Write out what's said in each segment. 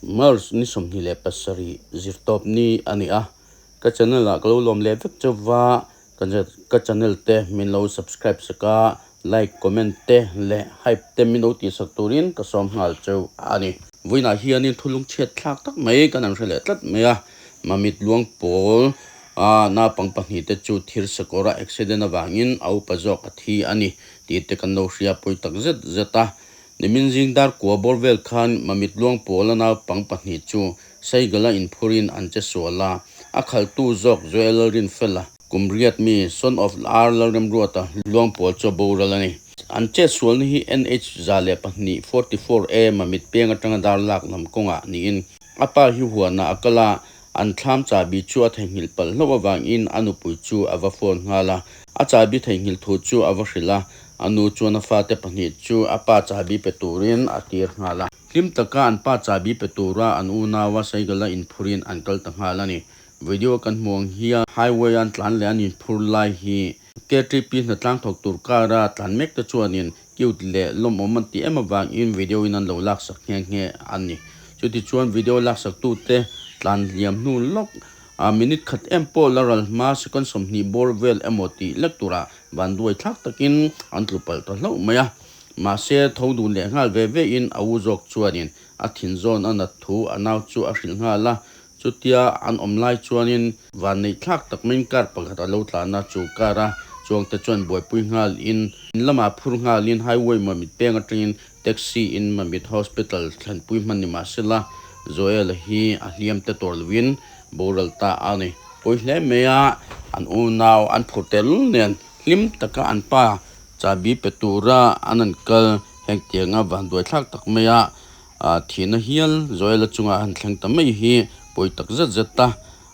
March ni 27 zirtawp ni a ni a, ka channel ah ka lo lawm leh vek chauva ka channel te min lo subscribe sak a, like, comment te leh hype te min lo tihsak turin ka sawm nghal cheu a ni. Vawiinah hianin thulung chhiat thlak tak mai kan an hre leh tlat mai a, Mamit luang pawl a naupang pahnihte chu thir sakawra accident avangin a upa zawk a thi a ni tih te kan lo hria pawi tak zet zet a. Nimin zing dar kua bawr vel khan Mamit luang pawl a naupang pahnih chu Saigala inphurin an che sual a, a khalhtu zawk Joel Rinfela kum riat mi son of R Lalremruata luang pawl chu a boral a ni. An chet sualna hi NH 102, 44 A Mamit peng atanga dar lak lam kawngah niin A pa hi huanah a kal a, an thlam chahbi chu a theihnghilh palh hlauh avangin a nupui chu a va phone nghal a. A chahbi theihnghilh thu chu a va hrilh a, a nu chuan a fate pahnih chu a pa chahbi pe turin a tir nghal a. Hlim taka an pa chahbi pe tura an unaua Saigala inphurin an kal ta nghal a ni. Video kan hmuh ang hian highway an tlan leh an inphur lai hi KTP hnatlang thawk tur kara tlan mek te chuanin Cute leh lawmawm an tih em avangin video in an lo laksak nghe nghe a ni. Chutichuan video laksak tute tlan hliam hnu lawk a minute khat em pawh la ral hma second 20 bawr vel emaw tih lek turah vanduai thlak takin an tlu palh ta hlauh mai a. Mahse tho dun leh nghal ve ve in a u zawk chuanin a thin zawn a nat thu a nau chu a hrilh nghal a. Chutia an awm lai chuanin vanneih thlak tak maiin car pakhat a lo tlan a, chu car a chuangte chuan buaipui nghalin in lamah phur nghalin highway Mamit peng atangin taxi in Mamit Hospital thlenpui hman ni mah sela Joel hi a hliam te tawr lovin boral ta a ni. Pawi hle mai a, an unau an phur tel nen hlim taka an pa chahbi pe tura an an kal heng tianga vanduai thlak tak mai a Thihna hial Joel-a chungah han thleng ta mai hi pawi tak zet zet a,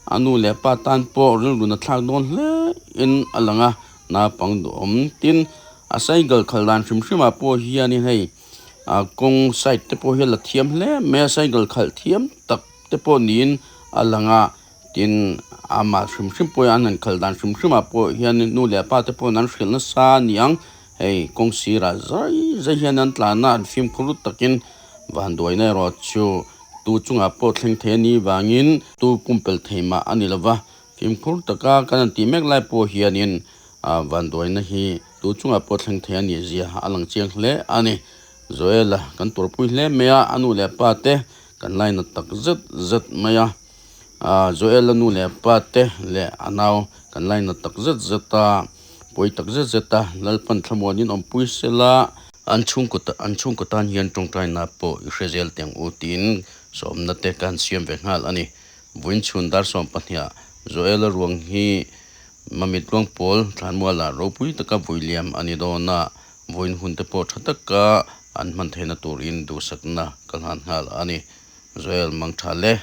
a nu leh pa tan pawh rilrun a thlak dawn hle in a lang a, naupang duhawm tin a cycle khalh dan hrim hrimah pawh hianin hei kawng side te pawh hi a la thiam hle mai a, cycle khalh thiam tak te pawh niin a lang a, tin amah hrim hrim pawh hian an han khalh dan hrim hrimah pawh hian nu leh pa te pawhin an hrilh nasa a ni ang. Hei kawng sirah zai zai hian an tlan a, an fimkhur takin vanduaina erawh chu tu chungah pawh thleng thei a nih vangin tu pumpelh thei mah a ni lo va, fimkhur taka kan han tih mek lai pawh hianin vanduaina hi tu chungah pawh thleng thei a nih zia a lang chiang hle a ni. Joel-a kan tuarpui hle mai a, a nu leh pa te kan lainat tak zet zet mai a, Joel-a nu leh pa te leh a nau kan lainat tak zet zet a. Pawi tak zet zet a, Lalpan thlamuanin awmpui sela, an chhungkaw an chhungkaw tan hian tawngtaina pawh i hre zel teh ang u tiin sawmna te ka han siam ve nghal a ni. Vawiin chhun dar 12ah Joel-a ruang hi Mamit Luangpawl Thlanmualah ropui taka vawi liam a ni dawn a, vawiin hun te pawh tha taka an hman theihna turin duhsakna ka hlan nghal a ni. Joel Mangtha le.